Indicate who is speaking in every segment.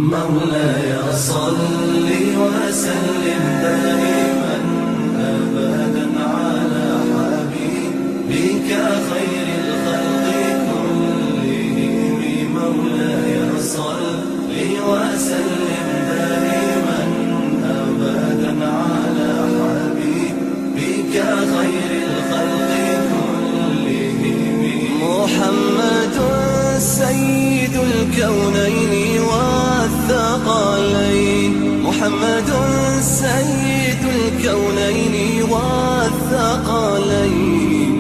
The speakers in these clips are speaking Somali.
Speaker 1: مولاي صل وسلم دائما أبدا على حبيبك خير الخلق كلهم. مولاي صل وسلم دائما أبدا على حبيبك خير الخلق كلهم. محمد سيد الكونين والثقلين، محمد سيد الكونين والثقلين،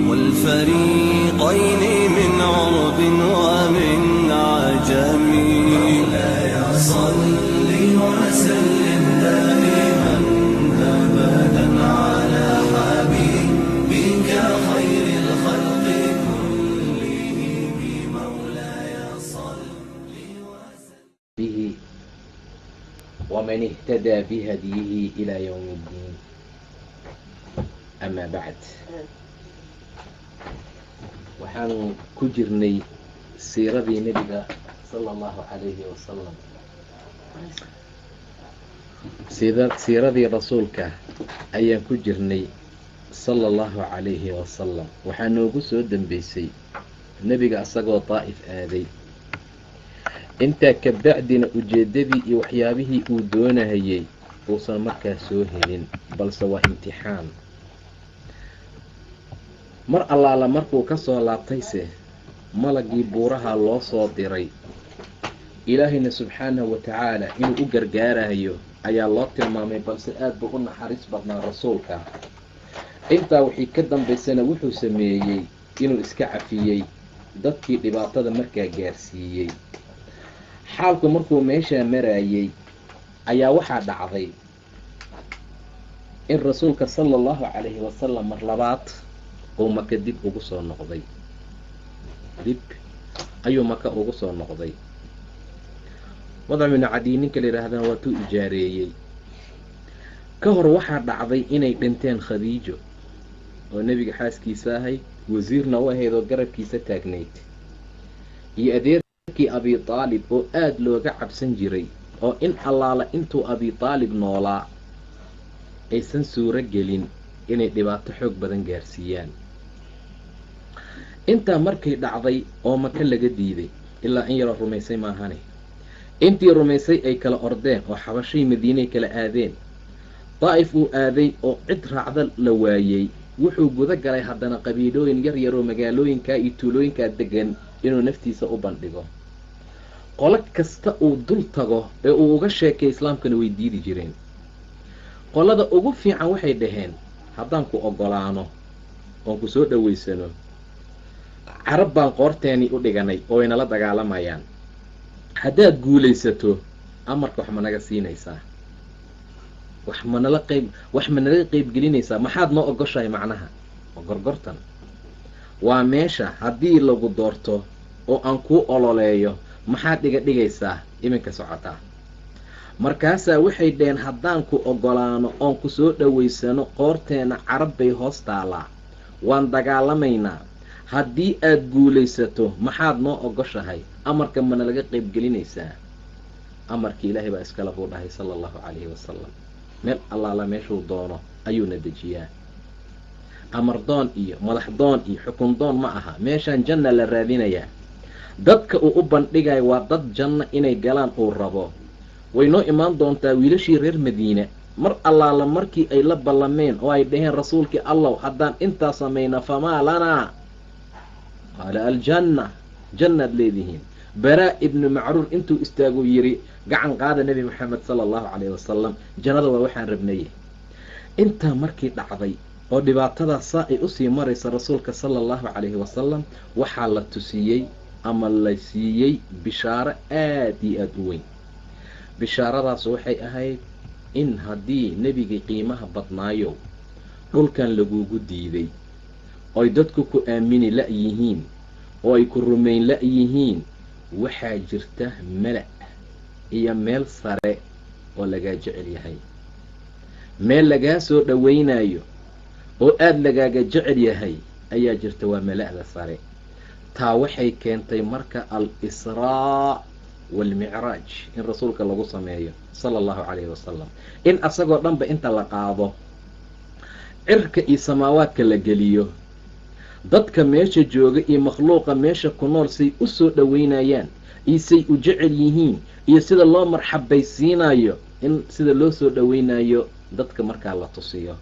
Speaker 1: والفريقين من عرب ومن عجم. مولاي صل وسلم دائما أبدا على حبيبك خير الخلق كلهم. مولاي صل وسلم
Speaker 2: به ومن اهتدى بهديه إلى يوم الدين. أما بعد، waxaanu ku jirnay siiradii nebiga sala allahu calayhi wasalam, siiradii rasuulka ayaan ku jirnay sala allahu calayhi wasalam. Waxaa noogu soo dambeysay nebiga asagoo daa'if aaday. Intaa ka bacdina ujeeddadii iyo waxyaabihii uu doonahayey uusan markaa soo helin, balse waa imtixaan. Mar allaala markuu ka soo laabtayse malagii buuraha loo soo diray, ilaahayna subxaanahu wa tacaala inuu u gargaarayo ayaa loo tilmaamay, balse aada buu u naxariis badnaa rasuulka. Intaa wixii ka dambaysana wuxuu sameeyey inuu iska cafiyey dadkii dhibaatada markaa gaarsiiyey. Xaalku markuu meeshaa marayey ayaa waxaa dhacday in rasuulka sala allahu calayhi wasalam mar labaad uu Maka dib ugu soo noqday. Dib ayuu Maka ugu soo noqday. Mudcim ibnu Cadiy ninka la yidhaahdana waa tuu ijaareeyey. Ka hor waxaa dhacday inay dhinteen Khadiijo oo nebiga xaaskiisa ahayd, wasiirna u ahayd oo garabkiisa taagnayd, iyo adeerkii Abi Taalib oo aada looga cabsan jiray, oo in allaala intuu Abi Taalib noolaa aysan suuro gelin inay dhibaato xoog badan gaarsiiyaan. Intaa markay dhacday oo Maka laga diiday, ilaa in yaroo rumaysay maahane, intii rumaysay ay kala ordeen oo Xabashay Madiinay kala aadeen, Daa'if uu aaday oo cid raacda la waayey. Wuxuu guda galay haddana qabiilooyin yar yaroo magaalooyinkaa iyo tuulooyinkaa degan inuu naftiisa u bandhigo. Qolo kasta uu dul tago ee uu uga sheekay islaamkana way diidi jireen. Qolada ugu fiican waxay dhaheen, haddaan ku oggolaano oon ku soo dhoweysano, Carab baan qoorteenii u dhiganay oo waynala dagaalamayaan. Haddaad guulaysato amarka wax ma naga siinaysaa? Wax manala qayb, wax ma nalaga qeybgelinaysaa? Maxaad noo ogoshahay? Macnaha oo gorgortan waa meesha haddii lagu doorto oo aan kuu ololeeyo, maxaad dhiga dhigaysaa iminka socotaa? Markaasaa waxay dhaheen, haddaan ku oggolaano oon ku soo dhoweysano, qoorteena Carab bay hoos taalaa, waan dagaalamaynaa. Haddii aad guulaysato maxaad noo ogoshahay? Amarka mana laga qeybgelinaysaa? Amarkii Ilaahay baa iskala buu dhahay sala allahu calayhi wasalam. Meel allaala meeshuu doono ayuuna dejiyaa. Amar doon iyo madax doon iyo xukun doon ma aha. Meeshaan janna la raadinayaa. Dadka uu u bandhigayo waa dad janno inay galaan uu rabo. Way noo imaan doontaa wiilashii reer Madiine mar allaala markii ay la ballameen oo ay dhaheen, rasuulkii Allow, haddaan intaa samayna famaa lanaa? Qaala aljanna, jannaad leedihiin. Baraa ibnu Macruur intuu istaaguu yidhi, gacan qaada Nebi Moxamed sala allahu calayhi wasalam, jannada waa waxaan rabnaye. Intaa markii dhacday oo dhibaatadaas saa ay usii maraysa rasuulka sala allahu calayhi wasalam, waxaa la tusiyey ama la siiyey bishaaro aada iyo aada u weyn. Bishaaradaas waxay ahayd in haddii nebigii qiimaha badnaayo dhulkan lagugu diiday, oy dadku ku aamini la-yihiin oo ay ku rumayn la-yihiin, waxaa jirta mala' iyo meel sare oo lagaa jecel yahay. Meel lagaa soo dhowaynayo oo aada lagaaga jecel yahay ayaa jirta, waa mala'da sare. Taa waxay keentay marka al-israa waalmicraaj in rasuulka lagu sameeyo sala allahu calayhi wasalam, in asagoo dhanba inta la qaado cirka iyo samaawaadka la geliyo, dadka meesha jooga iyo makhluuqa meesha ku nool say u soo dhoweynayaan iyo say u jecel yihiin iyo sida loo marxabaysiinayo, in sida loo soo dhoweynayo dadka markaa la tusiyo.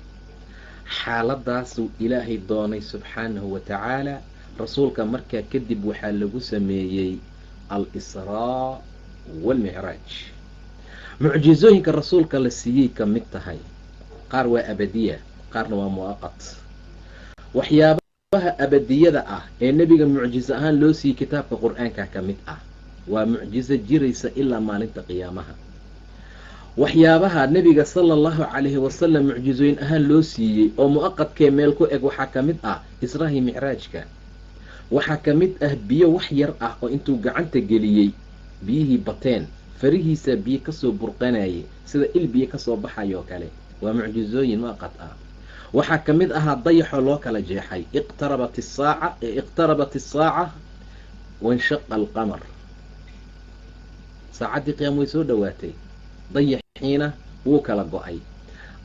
Speaker 2: Xaaladaasuu Ilaahay doonay subxaanahu wa tacaala. Rasuulka markaa kadib waxaa lagu sameeyey al-israa waalmicraaj. Mucjizooyinka rasuulka la siiyey ka mid tahay, qaar waa abadiya, qaarna waa mu'aqat. Waxyaabaha abadiyada ah ee nebiga mucjizo ahaan loo siiyey kitaabka qur-aanka ka mid ah, waa mucjizo jiraysa ilaa maalinta qiyaamaha. Waxyaabaha nebiga sala allahu calayhi wasalam mucjizooyin ahaan loo siiyey oo mu'aqadkee meel ku eg waxaa ka mid ah israahi micraajka. Waxaa ka mid ah biyo wax yar ah oo intuu gacanta geliyey biyihii bateen, farihiisa biyo kasoo burqanayay sida il biyo kasoo baxayoo kale, waa mucjizooyin mu'aqad ah. Waxaa ka mid ahaa dayaxoo loo kala jeexay, iqtarabat isaaca, iqtarabat isaaca wanshaqa alqamar, saacaddii qiyaam way soo dhowaatay, dayaxiina wuu kala go-ay,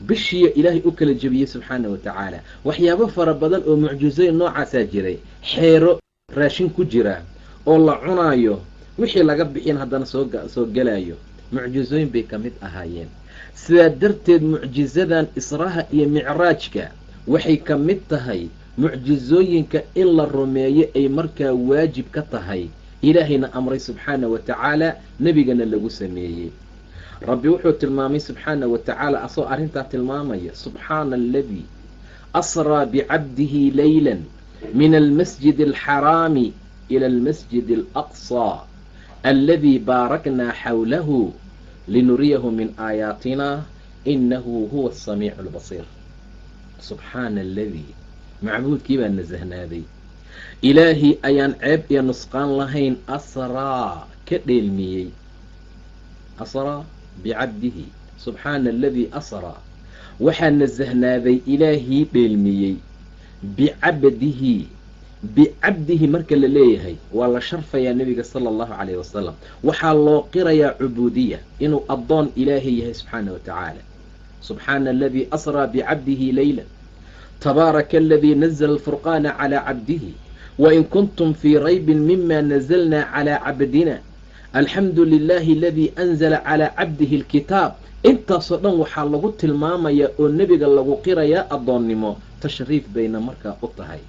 Speaker 2: bishiiya Ilaahay u kala jebiyey subxaana wa tacaala. Waxyaabo fara badan oo mucjizooyin noocaasaa jiray. Xeero raashin ku jira oo la cunaayo, wixii laga bixin haddana soosoo gelaayo, mucjizooyin bay ka mid ahaayeen. Sidaa darteed mucjizadan israha iyo micraajka waxay ka mid tahay mucjizooyinka in la rumeeyo ay markaa waajib ka tahay, Ilaahayna amray subxaana wa tacaala, nebigana lagu sameeyey. Rabbi wuxuu tilmaamay subxaana wa tacaala asoo arrintaa tilmaamaya: subxaana aladii asraa bicabdihi leyla min almasjid alxaraami ila almasjid alaqsaa aladii baaraknaa xawlahu linuriyahu min aayaatina inahu huwa asamiicu albasiir. Subxaana aladii, macbuudkii baa nasahnaaday, Ilaahii ayaan ceeb iyo nusqaan lahayn, asraa ka dheelmiyey, asraa bicabdihi, subxaana aladii asraa, waxaa nasahnaaday Ilaahii dheelmiyey, bicabdihi. Bicabdihi marka la leeyahay waa la sharfayaa nebiga sala allahu calayhi wasalam, waxaa loo qirayaa cubuudiya, inuu addoon Ilaahay yahay subxaana wa tacaala. Subxaana aladii asraa bicabdihi leyla, tabaaraka aladii nazla alfurqaana calaa cabdihi, wain kuntum fii raybin mima nazalnaa calaa cabdina, alxamdu lilaahi aladii anzala calaa cabdihi alkitaab. Intaasoo dhan waxaa lagu tilmaamayaa oo nebiga lagu qirayaa addoonnimo, tashriif bayna markaa u tahay.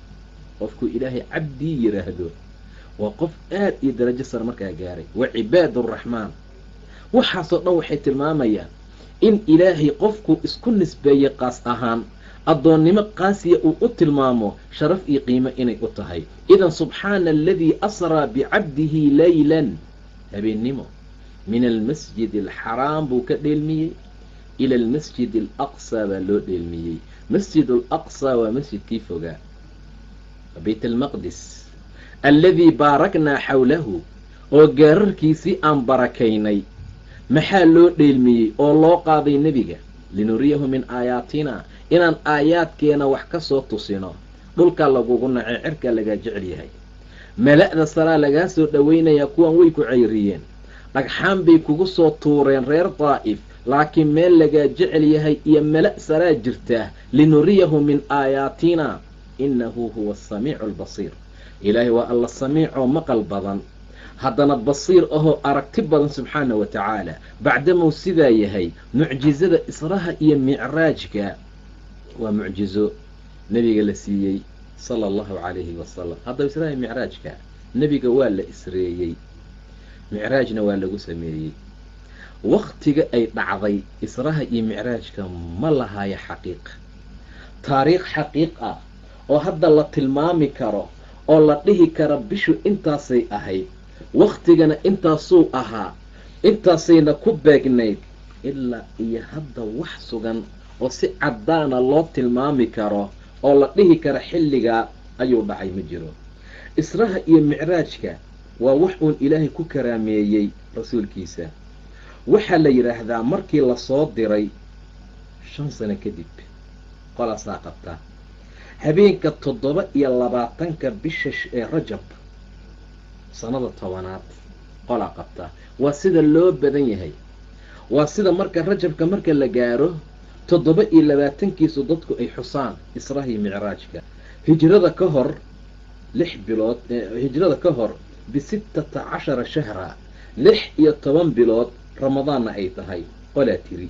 Speaker 2: Qofkuu Ilaahay cabdii yidhaahdo waa qof aad iyo darajo sare markaa gaaray. Wa cibaad araxmaan, waxaasoo dhan waxay tilmaamayaan in Ilaahay qofku isku nisbeeyey qaas ahaan addoonnimo qaasiya uu u tilmaamo, sharaf iyo qiimo inay u tahay. Idan subxaana aladii asraa bicabdihi leylan, habeennimo, min almasjid alxaraam buu ka dheelmiyey, ila almasjid alaqsaa baa loo dheelmiyey. Masjid alaqsaa waa masjidkii fogaa, Bayt almaqdis, alladii baaraknaa xawlahu, oo gaararkiisii aan barakaynay. Maxaa loo dheelmiyey oo loo qaaday nebiga? Linuriyahu min aayaatina, inaan aayaadkeena wax ka soo tusino. Dhulkaa lagugu nacay, cirkaa lagaa jecel yahay, mala'da saraa lagaa soo dhoweynayaa. Kuwan way ku ceyriyeen, dhagxaan bay kugu soo tuureen reer Daa'if, laakiin meel lagaa jecel yahay iyo mala' saraa jirta. Linuriyahu min aayaatina inahu huwa asamiicu albasiir. Ilaahay waa alla samiicoo maqal badan, haddana basiir ahoo aragti badan subxaana wa tacaala. Bacdamuu sidaa yahay, mucjizada israha iyo micraajka waa mucjizo nebiga la siiyey sala allahu calayhi wasalam. Haddaba israha iyo micraajka nebiga waa la isreeyey, micraajna waa lagu sameeyey. Waktiga ay dhacday israha iyo micraajka ma lahaayo xaqiiq, taariikh xaqiiq ah oo hadda la tilmaami karo oo la dhihi karo bishu intaasay ahayd, waktigana intaasuu ahaa, intaasayna ku beegnayd. Ilaa iyo hadda wax sugan oo si caddaana loo tilmaami karo oo la dhihi karo xilligaa ayuu dhacay ma jiro. Israha iyo micraajka waa wax uun Ilaahay ku karaameeyey rasuulkiisa. Waxaa la yidhaahdaa markii lasoo diray 5 sano kadib qolaasaa qabta. Habeenka 27-ka bisha Rajab sanada 10aad qolaa qabta. Waa sida loo badan yahay. Waa sida marka Rajabka marka la gaaro 27-kiisu dadku ay xusaan Israha iyo Micraajka. Hijrada ka hor 6 bilood, hijrada ka hor b16 shahra, 16 bilood Ramadaanna ay tahay qolaa tiri.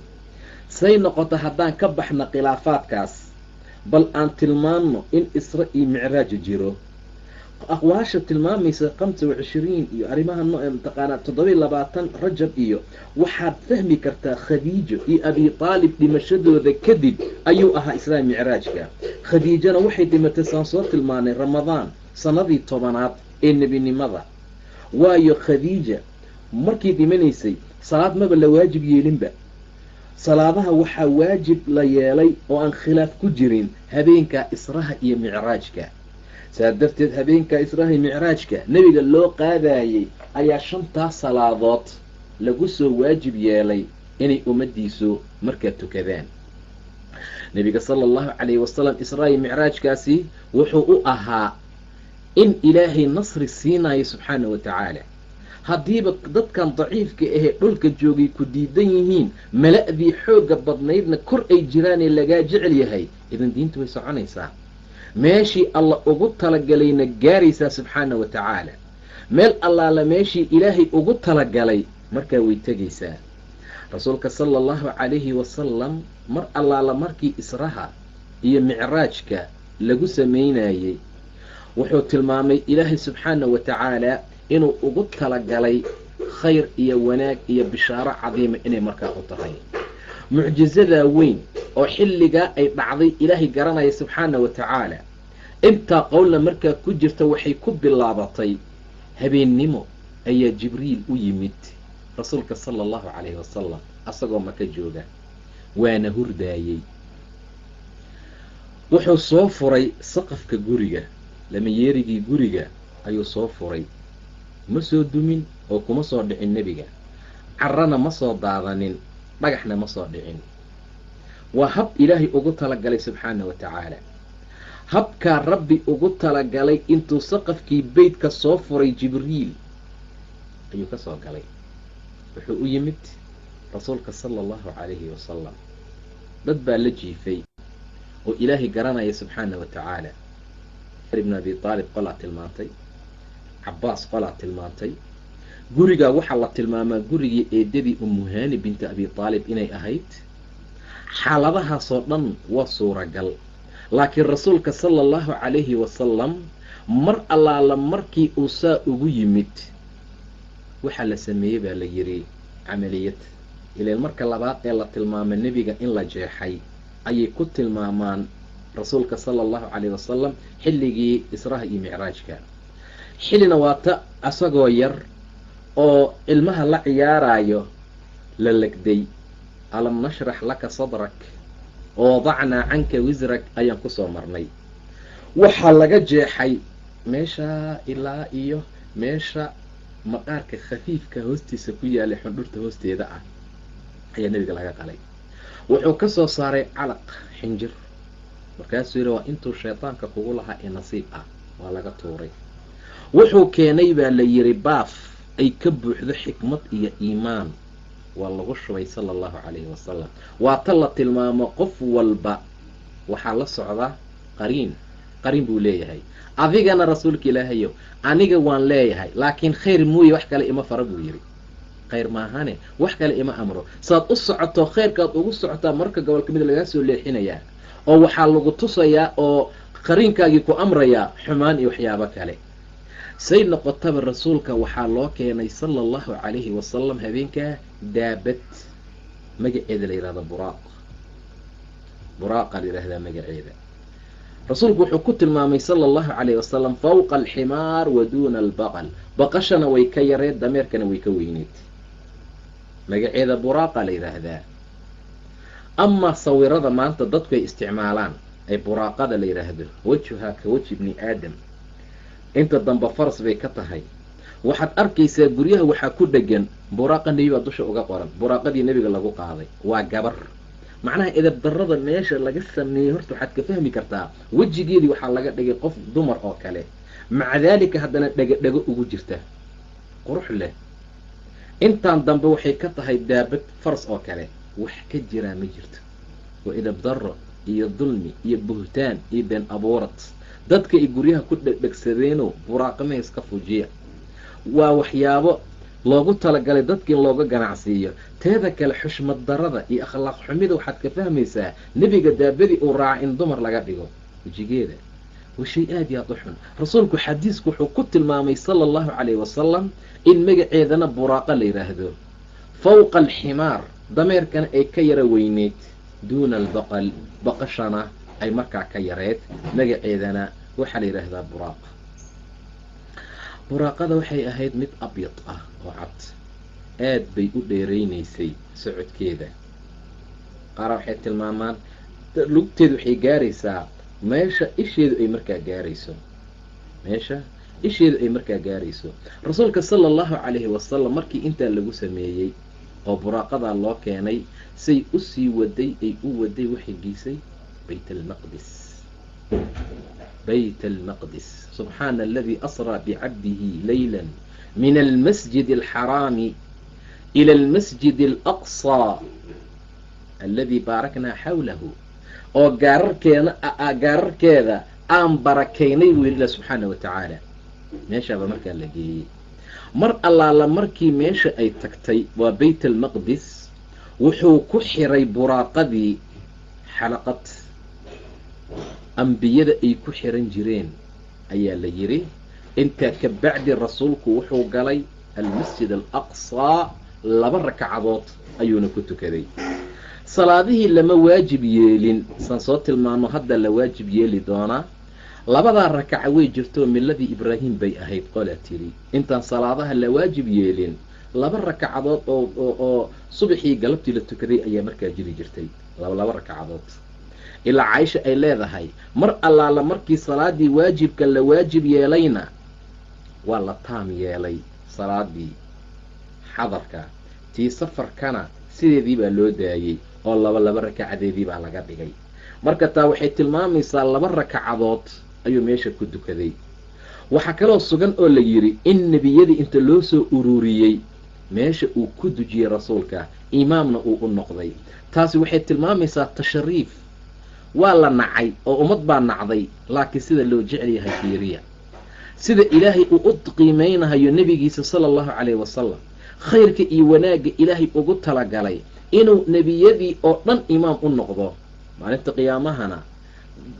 Speaker 2: Say noqoto haddaan ka baxna khilaafaadkaas, bal aan tilmaanno in Isra iyo Micraaj jiro. Aqwaasha tilmaamaysa 25 iyo arrimaha mataqaanaa 27 Rajab iyo waxaad fahmi kartaa Khadiijo iyo Abi Taalib dhimashadooda kadib ayuu ahaa Isra Micraajka. Khadiijana waxay dhimatay saan soo tilmaanay Ramadaan sanadii 10aad ee nebinimada. Waayo Khadiija markii dhimanaysay salaad maba la waajib yeelinba. Salaadaha waxaa waajib la yeelay oo aan khilaaf ku jirin habeenka Israha iyo Micraajka. Saa darteed habeenka Israha iyo Micraajka nebiga loo qaadayay ayaa 5 salaadood lagu soo waajib yeelay inay ummadiisu markaa tukadaan. Nebiga sala allahu calayhi wasalam Isra iyo Micraajkaasi wuxuu u ahaa in Ilaahay nasri siinayo subxaana wa tacaala. Haddiiba dadkan daciifka ahee dhulka joogay ku diidan yihiin, mala'dii xoogga badnaydna kor ay jiraanee lagaa jecel yahay, idan diintu way soconaysaa. Meeshii alla ugu talagalayna gaaraysaa subxaana wa tacaala. Meel allaala meeshii Ilaahay ugu talagalay markaa way tegaysaa. Rasuulka sala allahu calayhi wasalam mar allaala markii Israha iyo Micraajka lagu sameynayay wuxuu tilmaamay Ilaahay subxaana wa tacaala inuu ugu talagalay khayr iyo wanaag iyo bishaaro cadiima inay markaa u tahay. Mucjisadaa weyn oo xilligaa ay dhacday Ilaahay garanaya subxaana wa tacaala. Intaa qowlna markaa ku jirta waxay ku bilaabatay habeennimo ayaa Jibriil u yimid rasuulka sala allahu calayhi wasalam asagoo Maka jooga, waana hurdaayey. Wuxuu soo furay saqafka guriga, lamayeerigii guriga ayuu soo furay. Ma soo dumin oo kuma soo dhicin nebiga, carrana ma soo daadanin, dhagaxna ma soo dhicin. Waa hab Ilaahay ugu talagalay subxaana wa tacaala. Habkaa Rabbi ugu talagalay intuu saqafkii beytka soo furay Jibriil ayuu ka soo galay. Wuxuu u yimid rasuulka sala allahu calayhi wasalam. Dad baa la jiifay oo Ilaahay garanaya subxaana wa tacaala. Ibn Abi Taalib qolaa tilmaantay, Cabbaas qolaa tilmaantay. Gurigaa waxaa la tilmaamaa gurigii eedadii Ummu Haani binti Abi Taalib inay ahayd. Xaaladahaasoo dhan waa suuragal, laakiin rasuulka sala allahu calayhi wasalam mar allaala markii uu saa ugu yimid waxaa la sameeyey baa la yidhi camaliyad. Ilaan marka labaad ee la tilmaamay nebiga in la jeexay ayay ku tilmaamaan rasuulka sala allahu calayhi wasalam xilligii Israha iyo Micraajka. Xillina waa ta asagoo yar oo ilmaha la ciyaaraayo la legday. Alam nashrax laka sadrak wa wadacnaa canka wisrak ayaan kusoo marnay. Waxaa laga jeexay meesha ilaa iyo meesha maqaarka khafiifka hoostiisa ku yaalay xundhurta hoosteeda ah ayaa nebiga laga qalay. Wuxuu ka soo saaray calaq xinjir, markaasuu yidhi waa intuu shaytaanka kugu lahaa ee nasiib ah, waa laga tuuray. Wuxuu keenay baa la yidhi baaf ay ka buuxdo xikmad iyo iimaan, waa lagu shubay sala allahu calayhi wasalam. Waa ta la tilmaamo qof walba waxaa la socda qariin, qariin buu leeyahay. Adigana rasuulka Ilaahayow aniga waan leeyahay, laakiin khayr mooye wax kale ima fara buu yidhi. Khayr maahane wax kale ima amro. Saad u socoto khayrkaad ugu socotaa marka gobol ka mid lagaa soo leexinayaa oo waxaa lagu tusayaa oo qariinkaagii ku amrayaa xumaan iyo waxyaabo kale. Say noqotaba rasuulka waxaa loo keenay sala allahu calayhi wasalam habeenkaa daabad magaceeda la yihahdo buraaq. Buraaqa la yihahdaa magaceeda. Rasuulku wuxuu ku tilmaamay sala allahu calayhi wasalam fawqa alximaar wa duuna albaqal. Baqashana way ka yareed, dameerkana way ka weyneed. Magaceeda buraaqa la yidhaahdaa. Amaa sawirada maanta dadku ay isticmaalaan ee buraaqada la yidhaahdo, wajuhaa ka wajhi ibni aadam, inta dambe faras bay ka tahay. Waxaad arkaysaa guryaha waxaa ku dhegan buraaqa nebi baa dusha uga qoran, buraaqadii nebiga lagu qaaday waa gabar. Macnaha edab darrada meesha laga sameeyey horta waxaad ka fahmi kartaa wejigeedii waxaa laga dhigay qof dumar oo kale, maca daalika haddana dhego-dhego ugu jirta qurux leh. Intaan dambe waxay ka tahay daabad faras oo kale, wax ka jiraa ma jirto. Waa edab darro iyo dulmi iyo buhtaan iyo been abuurad. Dadka ay guryaha ku dhegdhegsadeeno buraaqamaha iska fujiya. Waa waxyaabo loogu talagalay dadka in looga ganacsiiyo. Teeda kale xushmad darada iyo akhlaaq xumida waxaad ka fahmaysaa nebiga daabadii uu raaca in dumar laga dhigo wejigeeda waa shay aada iyo aada u xun. Rasuulku xadiisku wuxuu ku tilmaamay sala allahu calayhi wasalam in magaceedana buraaqa la yidhaahdo, fowqa alximaar, dameerkana ay ka yara weyneyd, duuna albaqal, baqashana ay markaa ka yareed, magaceedana waxaa la yidhaahdaa buraaq. Buraaqada waxay ahayd mid abyad ah oo cad, aad bay u dheeraynaysay socodkeeda. Qaara waxay tilmaamaan lugteedu waxay gaaraysaa meesha isheedu ay markaa gaarayso, meesha isheedu ay markaa gaarayso. Rasuulka sala allahu calayhi wasalam markii intaa lagu sameeyey oo buraaqadaa loo keenay, say u sii waday ay u waday waxay geysay bayt almaqdis. Bayt almaqdis, subxaana aladii asraa bicabdihi layla min almasjid alxaraami ila almasjid alaqsaa aladii baaraknaa xawlahu, oo gaararkeena gaararkeeda aan barakaynay buu yidhi ilah subxaana wa tacaala. Meeshaaba markaa la geeyey. Mar allaala markii meesha ay tagtay waa bayt almaqdis, wuxuu ku xiray buraaqadii xalaqad ambiyada ay ku xiran jireen ayaa la yidhi. Intaa ka bacdi rasuulku wuxuu galay almasjid alaqsaa, 2 rakacadood ayuuna ku tukaday. Salaadihii lama waajib yeelin, saan soo tilmaano hadda la waajib yeeli doonaa. 2 rakaca way jirto, miladii Ibraahim bay ahayd qolaa tiri intaan salaadaha la waajib yeelin 2 rakacadood oo subaxii galabtii la tukaday ayaa markaa jiri jirtay, 2 rakacadood. Ilaa Caaisha ay leedahay mar allaala markii salaadii waajibka la waajib yeelayna waa la taam yeelay salaadii xadarka, tii safarkana sideedii baa loo daayey oo 2 rakacadeedii baa laga dhigay. Marka taa waxay tilmaamaysaa 2 rakacadood ayuu meesha ku dukaday. Waxaa kaloo sugan oo la yidhi in nebiyadii inta loo soo ururiyey meesha uu ku dujiyey rasuulka, imaamna uu u noqday. Taasi waxay tilmaamaysaa tashriif. Waa la nacay oo ummad baa nacday, laakiin sida loo jecel yahay fiiriya, sida ilaahay uu u qiimeynahayo nebigiisa sala allahu calayhi wasalam, khayrka iyo wanaagga ilaahay ugu talagalay inuu nebiyadii oo dhan imaam u noqdo. Maalinta qiyaamahana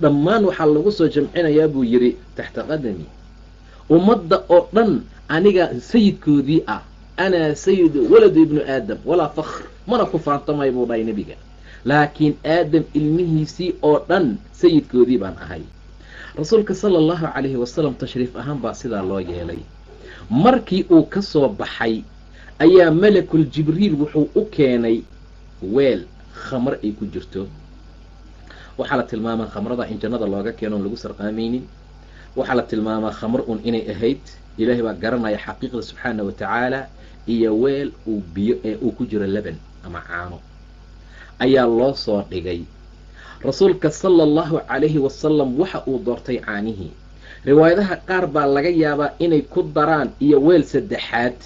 Speaker 2: dhammaan waxaa lagu soo jamcinayaa buu yidhi taxta qadami, ummadda oo dhan aniga sayidkoodii ah, anaa sayidu waladu ibnu aadam walaa fakhr, mana ku faantamay buu dhahay nebiga, laakiin aadam ilmihiisii oo dhan sayidkoodii baan ahay. Rasuulka sala allahu calayhi wasalam tashriif ahaan baa sidaa loo yeelay. Markii uu ka soo baxay ayaa malakul jibriil wuxuu u keenay weel khamr ay ku jirto. Waxaa la tilmaamaa khamrada in jannada looga keeno oon lagu sarqaamaynin. Waxaa la tilmaamaa khamr un inay ahayd, ilaahay baa garanaya xaqiiqda subxaana wa tacaala. Iyo weel uu biyo ee uu ku jiro laban ama caano ayaa loo soo dhigay. Rasuulka sala allahu calayhi wasalam waxa uu doortay caanihii. Riwaayadaha qaar baa laga yaabaa inay ku daraan iyo weel saddexaad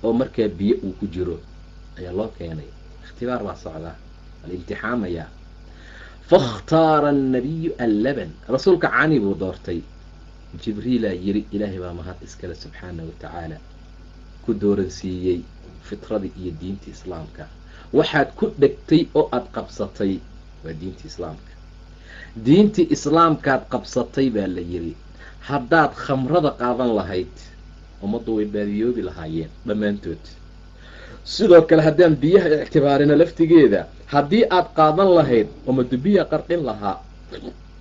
Speaker 2: oo markaa biyo uu ku jiro ayaa loo keenay. Ikhtibaar baa socdaa, la imtixaamayaa. Fakhtaara annabiyu allaban, rasuulka caanii buu doortay. Jibriilaa yidhi ilaahay baa mahad iskale subxaana wa tacaala ku dooransiiyey fitradii iyo diinta islaamka. Waxaad ku dhegtay oo aada qabsatay waa diinta islaamka. Diintii islaamkaad qabsatay baa la yidhi. Haddaad khamrada qaadan lahayd ummaddu way baadiyoobi lahaayeen dhammaantood. Sidoo kale haddaan biyaha ictibaarino laftigeeda, haddii aad qaadan lahayd ummaddu biya qarqin lahaa,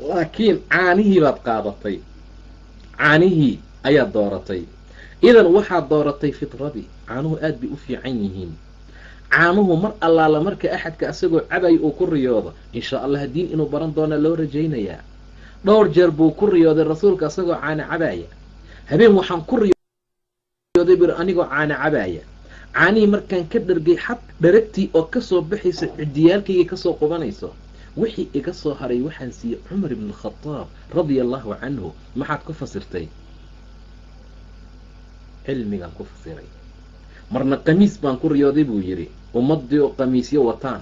Speaker 2: laakiin caanihii baad qaadatay, caanihii ayaad dooratay. Idan waxaad dooratay fitradii. Caanuhu aad bay u fiican yihiin. Caanuhu mar allaala marka axadka asagoo cabay uu ku riyoodo, insha allah diin inuu baran doonaa loo rajaynayaa. Dhowr jeer buu ku riyooday rasuulka asagoo caana cabaaya. Habeen waxaan ku riyooday bir anigoo caana cabaaya, Caanihii markaan ka dhargay xab dharagtii oo kasoo baxayso cidiyaalkaygii kasoo qubanayso, wixii iga soo haray waxaan siiyey Cumar ibn Alkhadaab radia allahu canhu. Maxaad ku fasirtay? Cilmigaan ku fasiray. Marna qamiis baan ku riyooday buu yidhi, ummaddii oo qamiisyo wataan,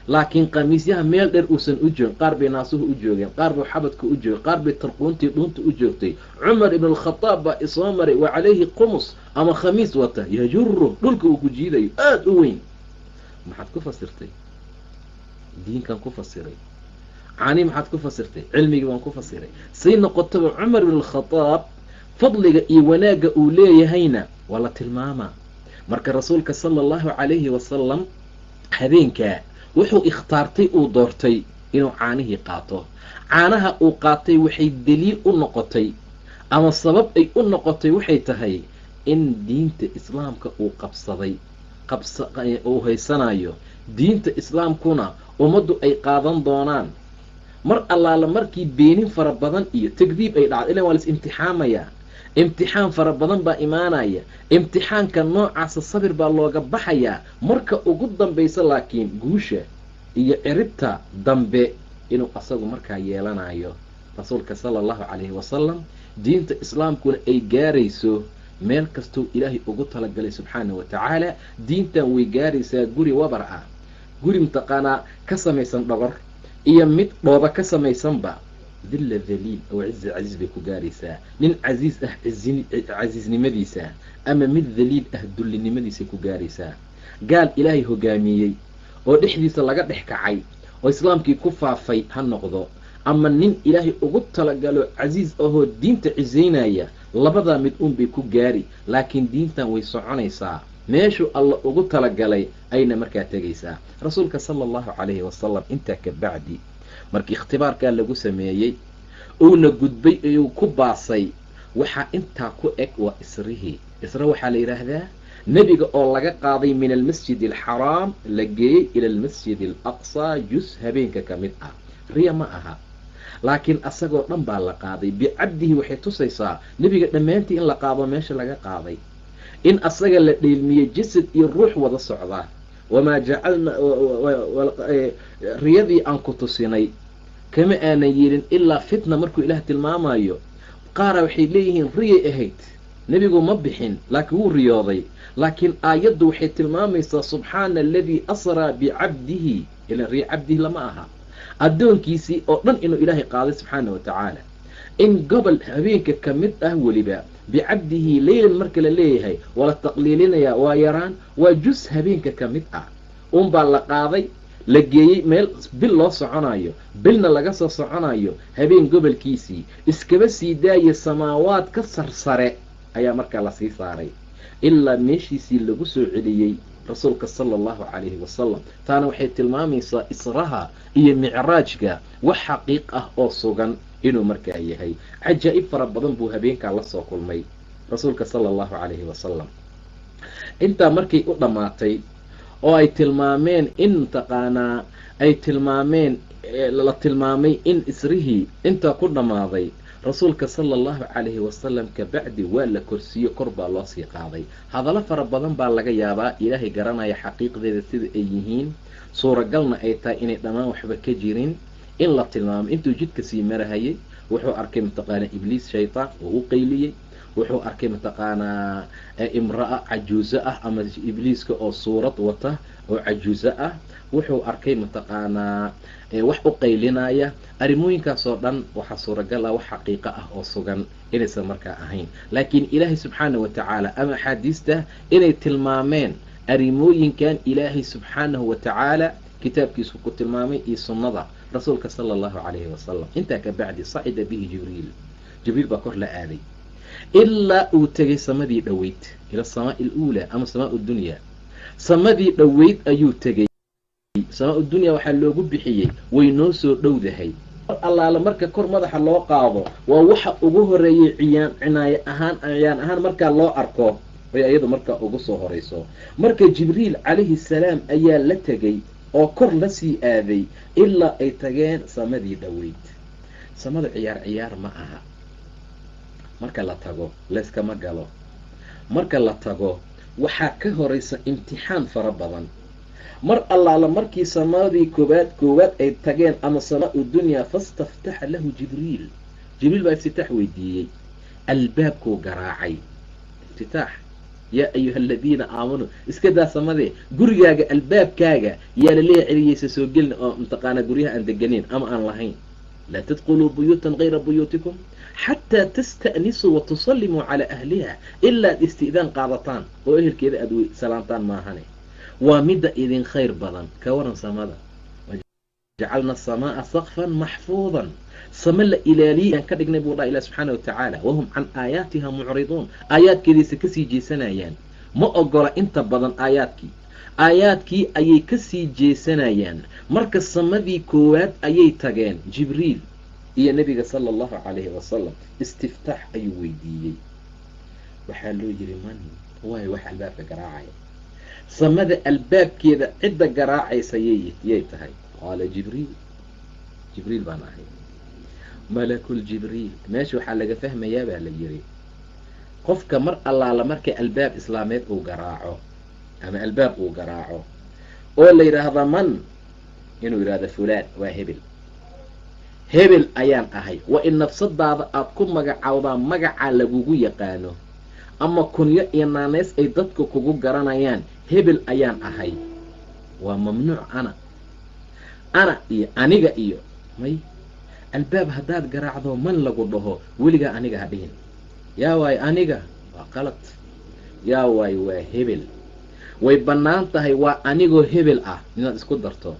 Speaker 2: laakiin qamiisyaha meel dheer uusan u joogin. Qaar bay naasuhu u joogeen, qaar buu xabadka u joogay, qaar bay tarquuntii dhuunta u joogtay. Cumar ibn Alkhadaab baa isoo maray wa calayhi qumus ama khamiis wata, yajuru, dhulka uu ku jiidayo aada u weyn. Maxaad ku fasirtay? Diinkaan ku fasiray. Caani maxaad ku fasirtay? Cilmigii baan ku fasiray. Say noqotaba Cumar ibn Alkhadaab fadliga iyo wanaagga uu leeyahayna waa la tilmaamaa. Marka rasuulka sala allahu calayhi wasalam habeenkaa wuxuu ikhtaartay, uu doortay inuu caanihii qaato. Caanaha uu qaatay waxay daliil u noqotay ama sabab ay u noqotay waxay tahay in diinta islaamka uu qabsaday, uu haysanayo diinta islaamkuna ummaddu ay qaadan doonaan. Mar allaala markii beenin fara badan iyo takdiib ay dhacdo, ilan waa la is imtixaamayaa, imtixaan fara badan baa imaanaya. Imtixaanka noocaasa sabir baa looga baxayaa marka ugu dambaysa, laakiin guusha iyo ciribta dambe inuu asagu markaa yeelanayo rasuulka sala allahu calayhi wasalam, diinta islaamkuna ay gaarayso meel kastuu ilaahay ugu talagalay subxaana wa tacaala. Diintan way gaaraysaa guri wabar ah, guri mutaqaanaa ka samaysan dhogor iyo mid dhooba ka samaysanba, dilla dhaliil oo cizi casiiz bay ku gaaraysaa. Nin casiiz ah casiiznimadiisa ama mid dhaliil ah dullinimadiisay ku gaaraysaa. Gaal ilaahay hogaamiyey oo dhexdiisa laga dhex kacay oo islaamkii ku faafay ha noqdo, ama nin ilaahay ugu talagalo casiiz ahoo diinta cisaynaya, labadaa mid uun bay ku gaari. Laakiin diintan way soconaysaa, meeshuu alla ugu talagalay ayna markaa tegaysaa. Rasuulka sala allahu calayhi wasalam intaa ka bacdi markii ikhtibaarkaa lagu sameeyey uuna gudbay uu ku baasay, waxaa intaa ku eg waa isrihii. Isra waxaa la yidhaahdaa nebiga oo laga qaaday min almasjid alxaraam la geeyey ila almasjid alaqsaa, jus habeenka ka mid ah. Riya ma aha, laakiin asagoo dhan baa la qaaday bicabdihi. Waxay tusaysaa nebiga dhammaantii in la qaado meesha laga qaaday, in asaga la dheelmiyey jasad iyo ruux wada socdaa. Wamaa jacalna riyadii aan ku tusinay kama aanan yeelin ilaa fitna. Markuu ilaah tilmaamayo qaara waxay leeyihiin riyay ahayd, nebigu ma bixin laakiin wuu riyooday. Laakiin aayaddu waxay tilmaamaysaa subxaana aladii asraa bicabdihi, ilan riya cabdihi lama aha, addoonkiisii oo dhan inuu ilaahay qaaday subxaana wa tacaala. In gobol habeenka ka mid ah weliba bicabdihi leylan marka la leeyahay waa la taqliilinayaa, waa yaraan, waa jus habeenka ka mid ah unbaa la qaaday, la geeyey meel bil loo soconayo, bilna laga soo soconayo, habeen gobolkiisii iskaba sii daaya samaawaad ka sarsare ayaa markaa lasii saaray ilaa meeshiisii lagu soo celiyey rasuulka sala allahu calayhi wasalam. Taana waxay tilmaamaysaa israha iyo micraajka wax xaqiiq ah oo sugan inuu markaa yahay. Cajaa'ib fara badan buu habeenkaa la soo kulmay rasuulka sala allahu calayhi wasalam. Intaa markay u dhammaatay oo ay tilmaameen in taqaanaa ay tilmaameen la tilmaamay in isrihii intaa ku dhammaaday, rasuulka sala allahu calayhi wasalam kabacdi waa la korsiiyo, kor baa loo sii qaaday. Hadallo fara badan baa laga yaabaa, ilaahay garanaya xaqiiqdeeda sida ay yihiin, suuragalna ay tahay inay dhammaan waxba ka jirin. In la tilmaamay intuu jidka sii marahayay wuxuu arkay mataqaanaa ibliis shaytaan oo u qayliyey, wuxuu arkay mataqaanaa imra'a cajuuso ah ama ibliiska oo suurad wata oo cajuuso ah, wuxuu arkay mataqaanaa wax u qaylinaya. Arrimooyinkaasoo dhan waxaa suuragal ah wax xaqiiqo ah oo sugan inaysan markaa ahayn, laakiin ilaahay subxaana wa tacaala ama axaadiista inay tilmaameen arrimooyinkan ilaahay subxaanahu wa tacaala kitaabkiisu ku tilmaamay iyo sunnada rasuulka sala allahu calayhi wasalam. Intaa ka bacdi sacida bihi Jibriil, Jibriil baa kor la aaday ilaa uu tegay samadii dhoweyd, ila samaai aluulaa ama samaa dunya. Samadii dhoweyd ayuu tegey. Samaa dunya waxaa loogu bixiyey way noo soo dhowdahay. Allaala marka kor madaxa loo qaado waa waxa ugu horeeyey ciyaan cinaaye ahaan ciyaan ahaan markaa loo arko ay iyadu markaa ugu soo horeyso. Marka Jibriil calayhi salaam ayaa la tegey oo kor la sii aaday ilaa ay tageen samadii dhoweyd. Samada ciyaar ciyaar ma aha, marka la tago layskama galo, marka la tago Waxaa ka horaysa imtixaan fara badan. Mar allaala markii samadii koowaad ay tageen ama samaau dunyaa, fastaftaxa lahu Jibriil. Jibriil baa iftitaax weydiiyey, albaabkuu garaacay. Iftitaax, yaa ayuha aladiina aamanuu, iska daa samadee, gurigaaga albaabkaaga yaa laleeya celiyeysa soo gelin oo mataqaanaa guryaha aan deganeyn ama aan lahayn. Laa tadkhuluu buyuutan kayra buyuutikum xataa tasta'nisuu wa tusallimuu calaa ahliha, ilaa ad isti'daan qaadataan oo ehelkeeda aada salaamtaan maahane. Waa midda idin khayr badan. Ka waran samada? Jacalna asamaaa saqfan maxfuudan, sama la ilaaliyey aan ka dhignay buu dhaha ilah subxaana wa tacaala. Wahum can aayaatiha mucriduun, aayaadkeediisa kasii jeesanayaan. Ma ogola inta badan aayaadkii ayay kasii jeesanayaan. Marka samadii koowaad ayay tageen Jibriil iyo nebiga sala allahu calayhi wasalam. Istiftaax ayuu weydiiyey. Waxaa loo yiri, man waayo wax albaabka garaacaya? Samada albaabkeeda cidda garaacaysa yay tahay? Qaala Jibriil, Jibriil baan ahay, malakul Jibriil. Meesha waxaa laga fahmayaa baa la yiri, qofka mar allaala marka albaab islaameed uu garaaco ama albaab uu garaaco oo la yidhaahda man, inuu yidhahdo fulaan, waa hebel, hebel ayaan ahay. Waa in nafsadaada aada ku magacawdaa magaca lagugu yaqaano ama kunyo iyo naaneys ay dadka kugu garanayaan. Hebel ayaan ahay waa mamnuuc. Ana, ana iyo aniga iyo may. Albaab haddaad garaacdo, man lagu dhaho, weligaa aniga ha dhihin. Yaa waayo aniga? Waa qalad. Yaa waayo? Waa hebel. Way bannaan tahay waa anigoo hebel ah inaad isku darto.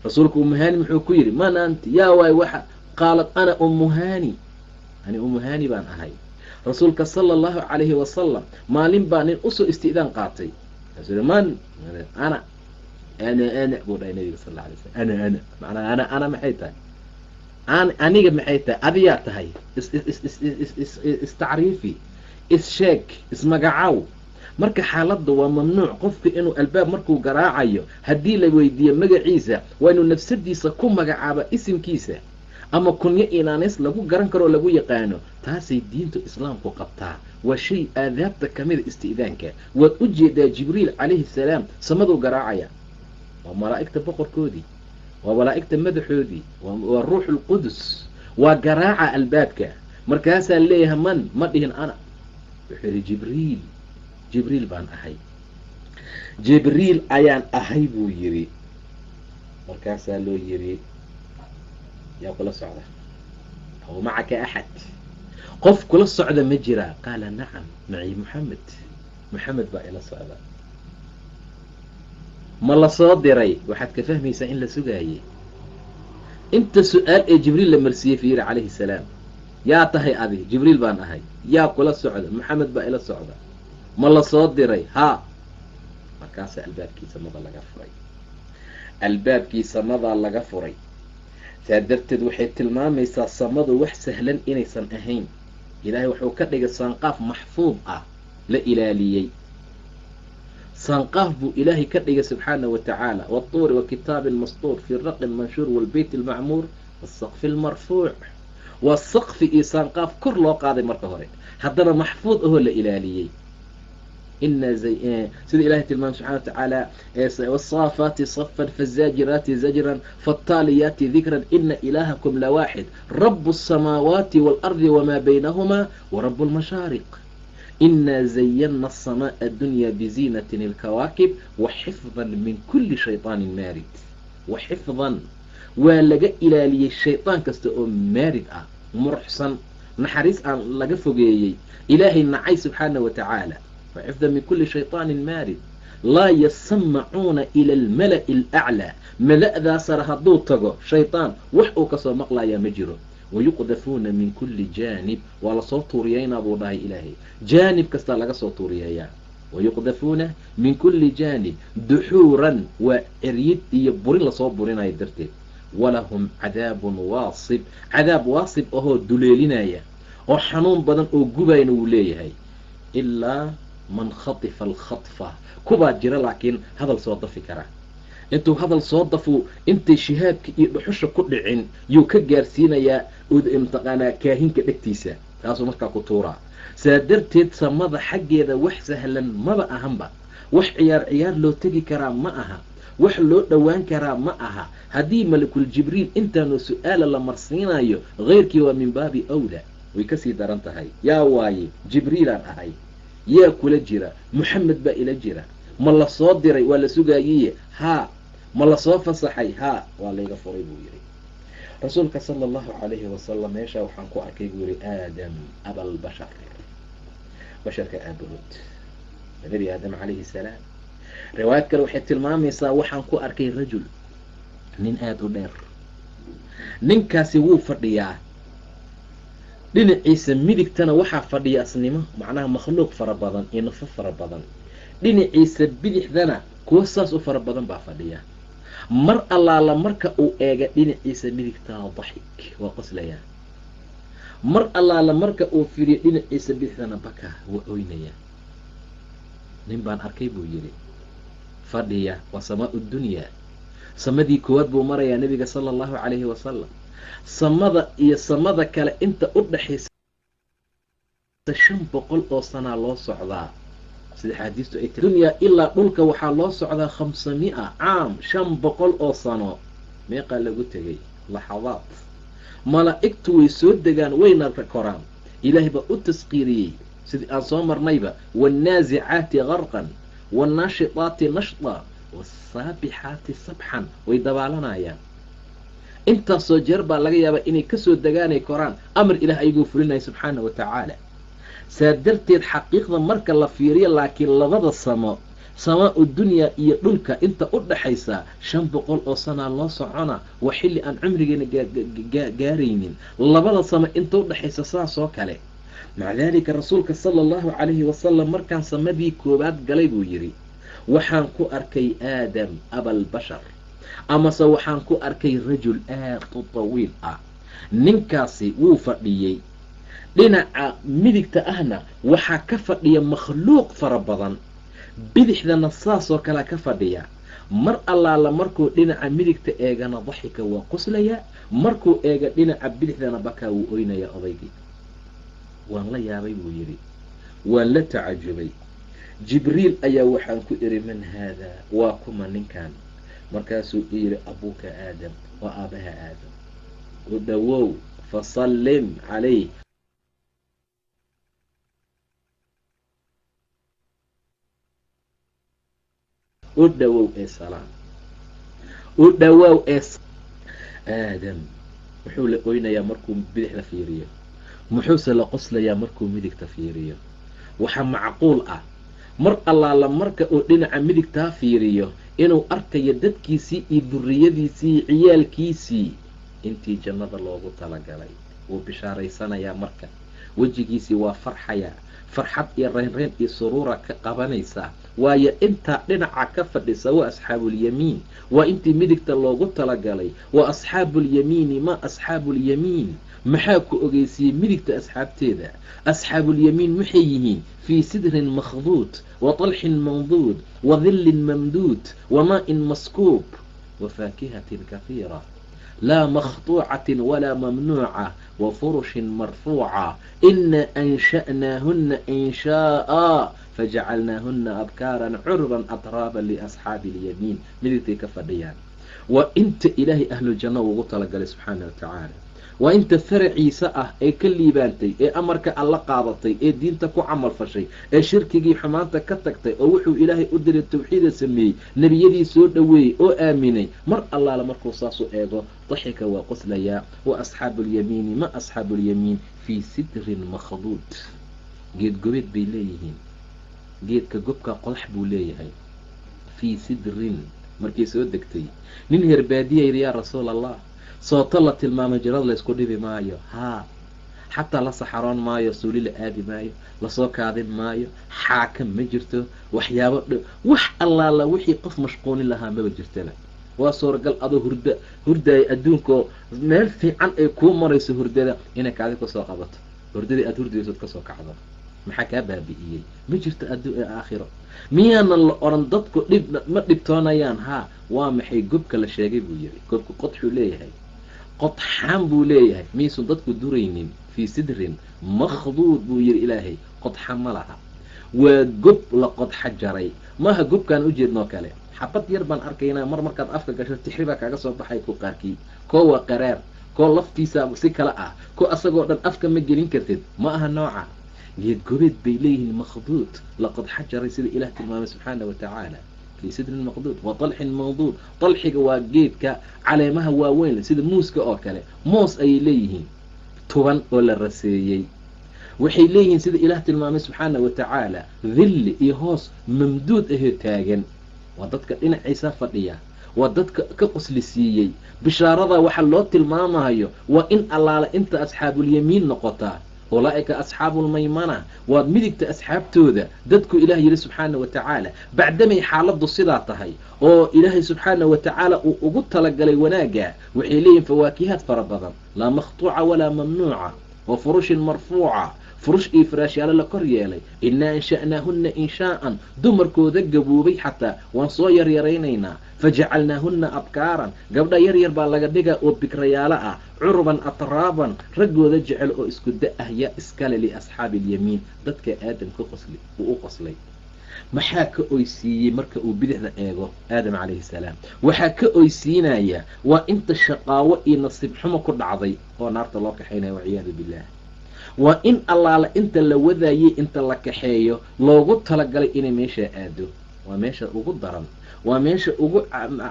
Speaker 2: Rasuulku Umuhani muxuu ku yidhi? Man anti? Yaa waayo waxa? Qaalad ana Umuhani, ani Umuhani baan ahay. Rasuulka sala allahu calayhi wasalam maalin baa nin usoo isti'daan qaatay. Markaasuu yihi, man ana? Ana, ana buu dhahay nabiga sal alla alay slam. Ana, ana macnaa ana, ana maxay tahay? Aniga maxay tahay? Adiyaa tahay? Istacriifi, issheeg, ismagacaw. Marka xaaladda waa mamnuuc qofka inuu albaab markuu garaacayo haddii la weydiiyo magaciisa, waa inuu nafsadiisa ku magacaaba isimkiisa ama kunyo inaaneys lagu garan karoo lagu yaqaano. Taasay diintu islaamku qabtaa. Waa shay aadaabta kamida isti'daanka. Waad u jeedaa, Jibriil calayhi salaam samaduu garaacaya. Waa malaa'igta boqorkoodii, waa malaa'igta madaxoodii, waa ruuxulqudus. Waa garaaca albaabka. Markaasaa leeyahay man, ma dhihin ana. Wuxuu yihi Jibriil, Jibriil baan ahay, Jibriil ayaan ahay buu yidhi. Markaasaa loo yidhi, yaa kula socda? Aw macaka axad? Qof kula socda ma jiraa? Qaala nacam, macii Muxamed, Muxamed baa ila socda. Ma la soo diray? Waxaad ka fahmaysaa in la sugaayey. Inta su-aal ee Jibriil la marsiiyey fiiri calayhi salaam. Yaa tahay adi? Jibriil baan ahay. Yaa kula socda? Maxamed baa ila socda. Ma la soo diray? Haa. Markaasaa albaabkii samada laga furay, albaabkii samadaa laga furay. Saa darteed waxay tilmaamaysaa samadu wax sahlan inaysan ahayn. Ilaahay wuxuu ka dhigay saanqaaf maxfuud ah, la ilaaliyey. Saanqaaf buu Ilaahay ka dhigay subxaana wa tacaala. Watuuri wa kitaabin mastuur fii raqin manshuur waalbeyt almacmuur wasaqfi almarfuuc. Waa saqfi iyo saanqaaf kor loo qaaday marka hore, haddana maxfuud ahoo la ilaaliyey. Sida ilahay tilmaamay subxana wa tacaala, wasaafaati safan fazaajiraati zajran faataaliyaati dikran ina ilaahakum lawaaxid rabu asamaawaati waalardi wamaa baynahumaa warabu lmashaariq inaa zayana asamaaa addunya biziinatin alkawaakib waxifdan min kuli shayطaanin maarid. Waxifdan, waa laga ilaaliyey shaydaan kasta oo maarid ah, muruxsan, naxariis aan laga fogeeyey, Ilaahay nacay subxaana wa tacaala. Waxifdan min kuli shayطaanin maarid. Laa yasamacuuna ila almala'i alaclaa. Mala'daa sare hadduu tago shaydaan, wax uu kasoo maqlayaa ma jiro. Wayuqdafuuna min kulli jaanib, waa lasoo tuuriyeynaa buu dhahay Ilaahay, jaanib kastaa laga soo tuuriyeeyaa. Wayuqdafuuna min kulli jaanib duxuuran, waa ceryid iyo burin lasoo burinayo darteed. Walahum cadaabun waasib, cadaab waasib ahoo duleelinaya oo xanuun badan oo gubayna wuu leeyahay. Ilaa man khatifa alkhatfa, kubaa jira laakiin hadal soo dafi kara. Intuu hadal soo dafuu intay shihaabka iyo dhuxusha ku dhicin yuu ka gaarsiinayaa mataqaanaa kaahinka dhegtiisa. Taasuu markaa ku tuuraa. Saa darteed samada xaggeeda wax sahlan maba ahanba, wax ciyaar ciyaar loo tegi karaa ma aha, wax loo dhowaan karaa ma aha. Haddii malakul jibriil intaanu su-aala la marsiinayo, keyrkii waa min baabi awla, way kasii daran tahay. Yaa waaye? Jibriilaan ahay. Yaa kula jira? Moxamed baa ila jira. Ma la soo diray? Waa la sugaayiye. Haa. Ma la soo fasaxay? Haa, waa layga furay buu yihi rasuulka sala allahu calayhi wasalam. Meeshaa waxaan ku arkay buu yihi Aadam abalbashar, basharka aabahood, Nabi Aadam calayhi salaam. Riwaayad kale waxay tilmaamaysaa waxaan ku arkay rajul, nin aada u dheer. Ninkaasi wuu fadhiyaa, dhinaciisa midigtana waxaa fadhiya asnimo, macnaha makhluuq fara badan iyo nafo fara badan. Dhinaciisa bidixdana kuwo saas u fara badan baa fadhiya. Mar allaala marka uu eega dhinaciisa midigtaa, daxik, waa qoslayaa. Mar allaala marka uu firiyo dhinaciisa bidixdana, baka, waa oynayaa. Nin baan arkay buu yidhi fadhiya. Waa samaa dunyaa, samadii koowaad buu marayaa nebiga sala allahu calayhi wasalam. Samada iyo samada kale inta u dhaxaysa 500 oo sanaa loo socdaa, sida xaadiistu ay dunyaa ilaa dhulka waxaa loo socdaa 500 caam, 500 oo sano. Meeqaa lagu tegay? Laxadaad. Malaa'igtu way soo degaan, wayna koraan. Ilaahay baa u tasqiiriyey sidii aan soo marnayba: waannaasicaati garqan, waannaashitaati nashta, wasaabixaati sabxan. Way dabaalanayaan. Intaasoo jeer baa laga yaabaa inay kasoo degaanay koraan, amar Ilaah ayagoo fulinaya subxaana wa tacaala. Saa darteed xaqiiqda marka la fiiriyo, laakiin labada samo, samaa-u dunyaa iyo dhulka inta u dhaxaysa 500 oo sanaa loo socona, waa xilli aan cumrigeena gaaraynin. Labada samo inta u dhaxaysa saas oo kale. Maca daalika rasuulka sala allahu calayhi wasalam, markaan samadii koowaad galay buu yidhi, waxaan ku arkay Aadam abalbashar, amase waxaan ku arkay rajul aad u tawiil ah. Ninkaasi wuu fadhiyey, dhinaca midigta ahna waxaa ka fadhiya makhluuq fara badan, bidixdana saasoo kalea ka fadhiya. Mar allaala markuu dhinaca midigta eegana, daxika, waa qoslaya. Markuu eega dhinaca bidixdana, bakaa, wuu oynaya odaygii. Waan la yaabay buu yidhi, waan la tacajubay. Jibriil ayaa waxaan ku idhi, man haadaa? Waa kuma ninkan? Markaasuu i yidhi, abuuka Aadam, waa aabaha Aadam, u dhowow, fasallim calayh. U dhowow ee salaam, u dhowow ee Aadam. Muxuu la oynayaa markuu bidixda fiiriyo? Muxuuse la qoslayaa markuu midigta fiiriyo? Waxaa macquul ah mar allaala marka uu dhinaca midigtaa fiiriyo inuu arkayo dadkiisii iyo duriyadiisii iyo ciyaalkiisii intii jannada loogu talagalay. Wuu bishaaraysanayaa, marka wejigiisii waa farxayaa, farxad iyo reynreyn iyo suruura ka qabanaysaa, waayo intaa dhinaca ka fadhisa waa asxaabuulyamiin, waa intii midigta loogu talagalay. Waa asxaabuulyamiini. Ma asxaabuulyamiin? Maxaa ku ogeysiiyey midigta asxaabteeda? Asxaabuulyamiin waxay yihiin fii sidrin makhduud, wa talxin mamduud, wa dillin mamduud, wa maa-in maskuub, wa faakihatin kahiira laa makhtuucatin walaa mamnuuca, wa furushin marfuuca. Inaa ansha'naahuna inshaaa fajacalnaahuna abkaaran curban atraaban liasxaabi alyamiin. Midigtay ka fadhiyaan waa inta Ilaahay ahlujanno ugu talagalay subxaana wa tacaala, waa inta faraciisa ah ee ka liibaantay, ee amarka alla qaadatay, ee diinta ku camal fashay, ee shirkigii xumaanta ka tagtay, oo wuxuu Ilaahay u diray tawxiida sameeyey, nebiyadii soo dhoweeyey oo aaminay. Mar allaala markuu saasu eego, daxika, waa qoslayaa. Wa asxaabu alyamiini ma asxaabu alyamiin? Fii sidrin makhduud. Geed gobeed bay leeyihiin. Geedka gobka qodax buu leeyahay. Fii sidrin markii soo degtay, nin herbaadiya yidhi, yaa Rasuul Allah, sooto la tilmaamay jannada laysku dhibi maayo? Haa, xataa la saxaroon maayo, suuli la aadi maayo, lasoo kaadin maayo, xaaka ma jirto, waxyaabo wax allaala wixii qof mashquulin lahaa maba jirtaba. Waa suuragal adoo hurda hurdaaya adduunkaoo meel fiican ay kuu marayso hurdada inay kaadi kusoo qabato, hurdadii aada hurdaysood kasoo kacdo. Maxaa kaa baabi'iyey? Ma jirto adduun aakhiro. Miyaanan la odhan dadku dhib ma dhibtoonayaan? Haa, waa maxay gobka la sheegay buu yihi? Gobka qodxuu leeyahay. Qodxaan buu leeyahay, miyaysun dadku duraynin. Fii sidrin makhduud buu yihi Ilaahay, qodxa ma laha, waa gob la qodxa jaray. Maaha gobkaan ujeednoo kale, xabad yar baan arkaynaa. Mar markaad afka gasho tixri baa kaaga soo baxay. Ku qaarkii koo waa qaraar, koo laftiisa si kale ah, ko asagoo dhan afka ma gelin kartid. Ma aha nooca geed gobeed bay leeyihiin, makhduud la qodxa jaray, sida Ilaah tilmaamay subxaana wa tacaala. Fii sidrin maqduud wa talxin manduud. Talxiga waa geedka caleemaha waaweyn sida muuska oo kale. Moos ayay leeyihiin tuban oo la raseeyey. Waxay leeyihiin, sida Ilaah tilmaamay subxaana wa tacaala, dilli iyo hoos mamduud ahoo taagan. Waa dadka dhinaciisa fadhiya, waa dadka ka qosli siiyey bishaarada. Waxa loo tilmaamayo waa in allaale inta asxaabulyamiin noqotaa, ulaa'ika asxaabuulmaymana, waa midigta asxaabtooda, dadku Ilaah yihi subxaana wa tacaala. Bacdamay xaaladdu sidaa tahay oo Ilaahay subxaana wa tacaala uu ugu talagalay wanaagga, waxay leeyihin fawaakihaad fara badan, laa makhtuuca walaa mamnuuca, wa furushin marfuuca, furush iyo firaashyaalo la kor yeelay. Innaa ansha'naahunna inshaa'an, dumarkooda gaboobay xataa waan soo yaryaraynaynaa. Fajacalnaahunna abkaaran, gabdha yar yar baa laga dhigaa oo bikrayaalo ah, curuban atraaban, raggooda jecel oo isku da ah. Yaa iskale? Liasxaabi alyamiin, dadka Aadam ka qosli uu u qoslay. Maxaa ka oysiiyey marka uu bidixda eego Aadam calayhi salaam? Waxaa ka oysiinaya waa inta shaqaawo iyo nasiib xumo ku dhacday oo naarta loo kaxaynaya, waciyaadu billaah. Waa in allaale inta la wadaayey, inta la kaxeeyo loogu talagalay inay meesha aado. Waa meesha ugu daran, waa meesha ugu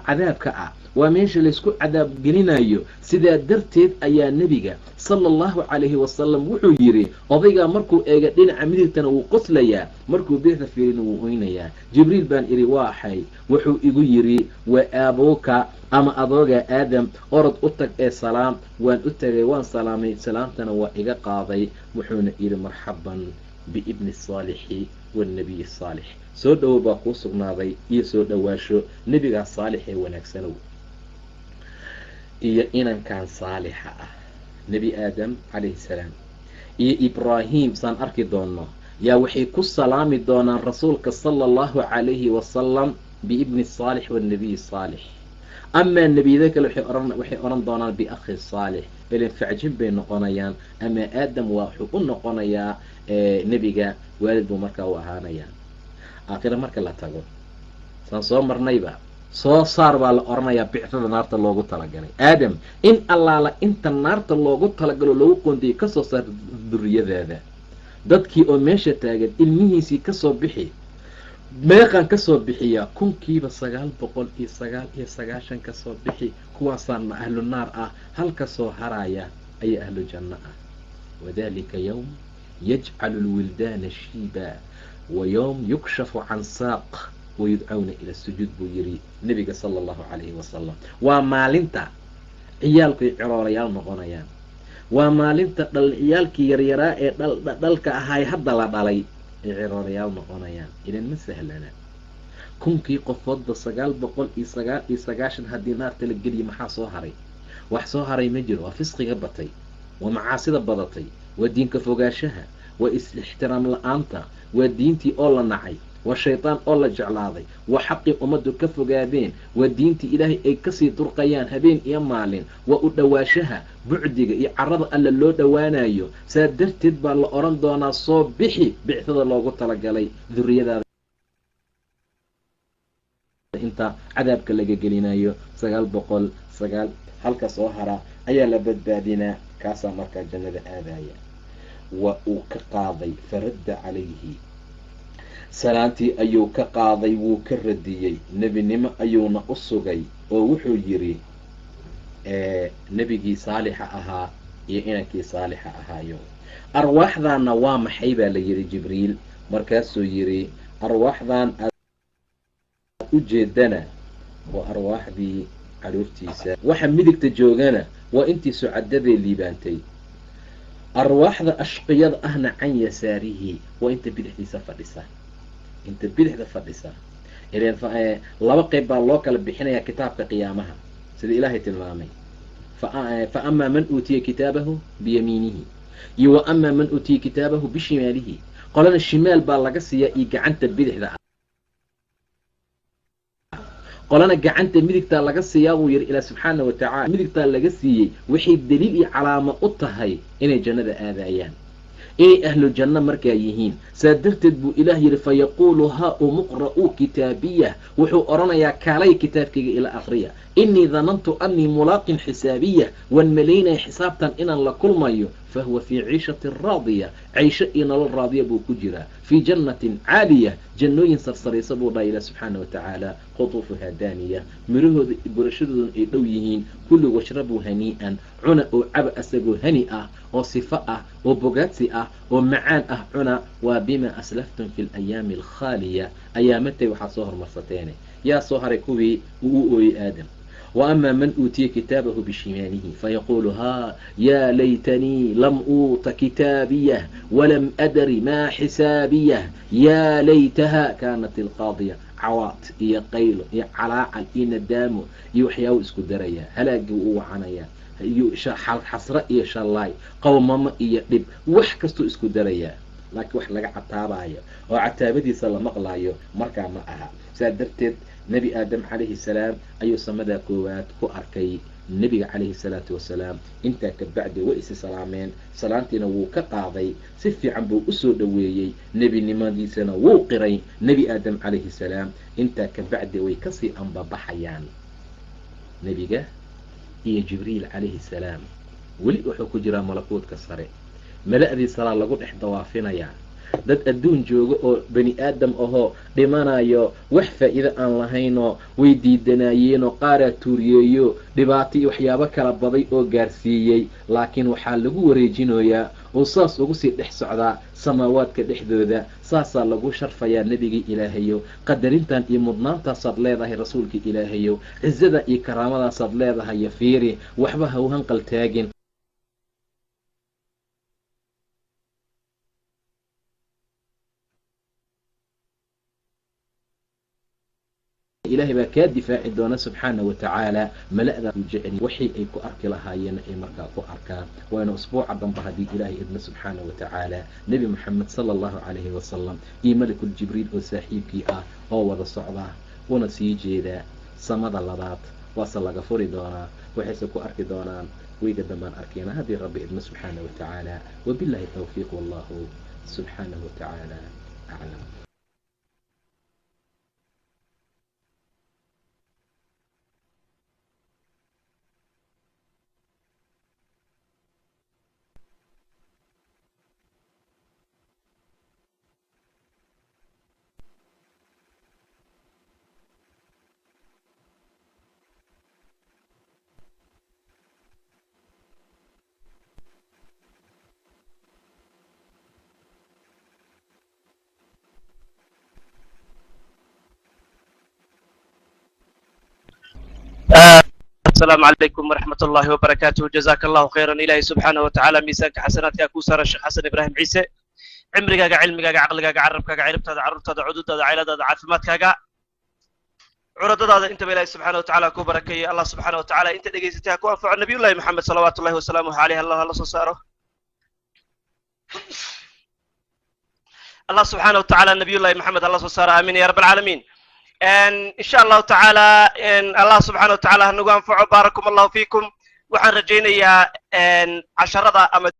Speaker 2: cadaabka ah, waa meesha laysku cadaab gelinayo. Sidaa darteed ayaa Nebiga sala allahu calayhi wasalam wuxuu yidhi, odaygaa markuu eega dhinaca midigtana wuu qoslayaa, markuu bidixda fiirina wuu oynayaa. Jibriil baan idhi, waaxay? Wuxuu igu yidhi, waa aabuuka ama adooga Aadam, orod u tag ee salaam. Waan u tagay, waan salaamay, salaamtana waa iga qaaday. Wuxuuna yidhi, marxaban biibni saalixi waannabiyi saalix, soo dhowow baa kuu sugnaaday iyo soo dhowaasho nebigaa saalix ee wanaagsanow iyo inankan saalixa ah. Nebi Aadam calayhi salaam iyo Ibraahim saan arki doonno yaa waxay ku salaami doonaan rasuulka sala allahu calayhi wasalam biibni saalix waannabiyi saalix. Amaa nebiyada kale waxay odhan doonaan biakhi saalix, ilen facjin bay noqonayaan. Amaa Aadam waa wuxuu u noqonayaa nebiga waalid buu markaa u ahaanayaa. Aakhira marka la tago, saan soo marnayba, soo saar baa la odhanayaa bictada naarta loogu talagalay Aadam. In allaala inta naarta loogu talagalo loogu qoondiyey kasoo saar duriyadaada. Dadkii oo meesha taagan ilmihiisii kasoo bixi. Meeqaan kasoo bixiyaa? Kunkiiba 999 kasoo bixi. Kuwaasaana ahlu naar ah, halka soo haraya ayaa ahlu janno ah. Wadalika yowm yajcalu lwildaana shiiba wa yowm yukshafu can saaq wayudcawna ila sujuud, buu yidhi nebiga sala allahu calayhi wasalam. Waa maalinta ciyaalkuy ciroolayaal noqonayaan, waa maalinta dhal ciyaalkii yaryaraa ee dhalka ahaay hadda la dhalay ay ciroolayaal noqonayaan. Idan ma sahlana. Kunkii qofoodba 999 haddii naarta la geliya, maxaa soo haray? Wax soo haray ma jiro. Waa fisqiga batay, waa macaasida badatay, waa diinka fogaashaha, waa is-ixtiraam la-aanta, waa diintii oo la nacay, waa shaydaan oo la jeclaaday, waa xaqii ummaddu ka fogaadeen, waa diintii Ilaahay ay kasii durqayaan habeen iyo maalin, waa u dhowaashaha bucdiga iyo carada Alla loo dhowaanayo. Saa darteed baa la odhan doonaa, soo bixi bictada loogu talagalay duriyadaada inta cadaabka laga gelinayo. 909 halka soo hara ayaa la badbaadinaa, kaasaa markaa jannada aadaya. Waa uu ka qaaday, faradda calayhi, salaantii ayuu ka qaaday, wuu ka radiyey, nebinimo ayuuna u sugay oo wuxuu yidhi, nebigii saalixa ahaa iyo inankii saalixa ahaayo, arwaaxdaana waa maxay? Baa la yidhi Jibriil. Markaasuu yidhi, arwaaxdan aad u jeedana waa arwaaxdii caruurtiisa, waxa midigta joogana waa intii sucadadee liibaantay, arwaaxda ashqiyada ahna can yasaarihi, waa inta bidixdiisa fadhisa, inta bidixda fadhisa. Ileen laba qeyb baa loo kala bixinayaa kitaabka qiyaamaha, sida Ilaahay tilmaamay: fa amaa man uutiya kitaabahu biyamiinihi iyo wa amaa man uutiya kitaabahu bishimaalihi. Qolana shimaal baa laga siiyaa iyo gacanta bidixda ah, Qolana gacanta midigtaa laga siiyaa buu yidhi ilaa subxaana wa tacala. Midigtaa laga siiyey waxay daliil iyo calaamo u tahay inay jannada aadayaan, inay ahlu janno markaa yihiin. Saa darteed buu ilaah yidhi fayaquulu haa umuqra'uu kitaabiyah, wuxuu odhanayaa kaalay kitaabkayga ila akhriya. Innii danantu annii mulaaqin xisaabiyah, waan malaynaya xisaabtan inaan la kulmayo. Fahuwa fii ciishatin raadiya, caysho iyo nolol raadiya buu ku jiraa. Fii jannatin caaliya, jannooyin sarsaraysa buu dhaha ilah subxaana wa tacaala. Qutuufuhaa daaniya, mirahooda gurashadooduna ay dhow yihiin. Kulli washrabuu hanii'an, cuna oo caba asagoo hani ah oo sifo ah oo bogaadsi ah oo macaan ah cuna. Waa bimaa aslaftum fi alayaami alkhaaliya, ayaamatay waxaad soo hormarsateene. Yaa soo haray kuwii uu u ooyey Aadam. وأما من أوتي كتابه بشماله فيقول ها يا ليتني لم أوت كتابيه ولم أدر ما حسابيه يا ليتها كانت القاضية. Cawaad iyo qaylo iyo calaacal iyo nadaamo iyo waxyaabo isku darayaa, halaagii u wacanayaa, iyo xasro iyo shallaay, qowmamo iyo dhib, wax kastuu isku darayaa. Laakiin wax laga cataabaayo oo cataabadiisa la maqlaayo markaa ma aha. Saa darteed Nebi Aadam calayhi salaam ayuu samadaa koowaad ku arkay nebiga calayhi salaatu wasalaam. Intaa ka bacdi way isi salaameen, salaantiina wuu ka qaaday, si fiican buu usoo dhoweeyey, nebinimadiisana wuu qiray Nebi Aadam calayhi salaam. Intaa ka bacdi way kasii ambabaxayaan nebiga iyo Jibriil calayhi salaam. Weli wuxuu ku jiraa malakuudka sare, mala'dii saraa lagu dhex dawaafinayaa. Dad adduun jooga oo bani aadam ahoo dhimanayo, wax faa'iido aan lahaynoo way diidanaayeenoo qaaraa tuuriyeeyo, dhibaato iyo waxyaabo kala baday oo gaarsiiyey. Laakiin waxaa lagu wareejinayaa oo saas ugu sii dhex socdaa samaawaadka dhexdooda. Saasaa lagu sharfayaa nebigii Ilaahayow, qadarintan iyo mudnaantaasaad leedahay rasuulkii Ilaahayow, cizada iyo karaamadaasaad leedahay. Fiiri, waxba ha u hanqal taagin. Ilaahay baa kaa difaaci doona subxaana wa tacaala. Mala'da jecel wixii ay ku arki lahaayeen ay markaa ku arkaan. Waana usbuuca dambe haddii Ilaahay idmo subxaana wa tacaala, Nebi Moxamed sala allahu calayhi wasalam iyo Malakul Jibriil oo saaxiibkii ah oo wada socda una sii jeedaa samada labaad. Waase laga furi doonaa, waxayse ku arki doonaan weyga dambaan arkeyna haddii Rabbi idmo subxaana wa tacaala. Wabillahi tawfiiq, wallahu subxaanahu wa tacaala aclam.
Speaker 3: السلام عليكم ورحمة الله وبركاته. جزاك الله خيرا. إلهي سبحانه وتعالى ميزانك حسناتك كوسار الشيخ حسن إبراهيم عيسى. Cimrigaaga, cilmigaaga, caqligaaga, carabkaaga, ciribtaada, carruurtaada, cududaada, cayladaada, caafimaadkaaga, curadadaada, intaba Ilahi subxana watacaala ku barakeeyey. Allah subxaana watacaala inta dhegaysatay ha ku anfaco. Nabiyullahi Maxamed salawaatu ullahi wasalaamuhu caleyh Allah hala soo saaro. Allah subxaana watacaala nabiyullahi Maxamed hala soo saaro. Aamin ya rab alcaalamiin. In sha Allahu tacaala Allah subxaana watacaala hanagu anfaco. Baarakum Allahu fiikum. Waxaan rajaynayaa casharada ama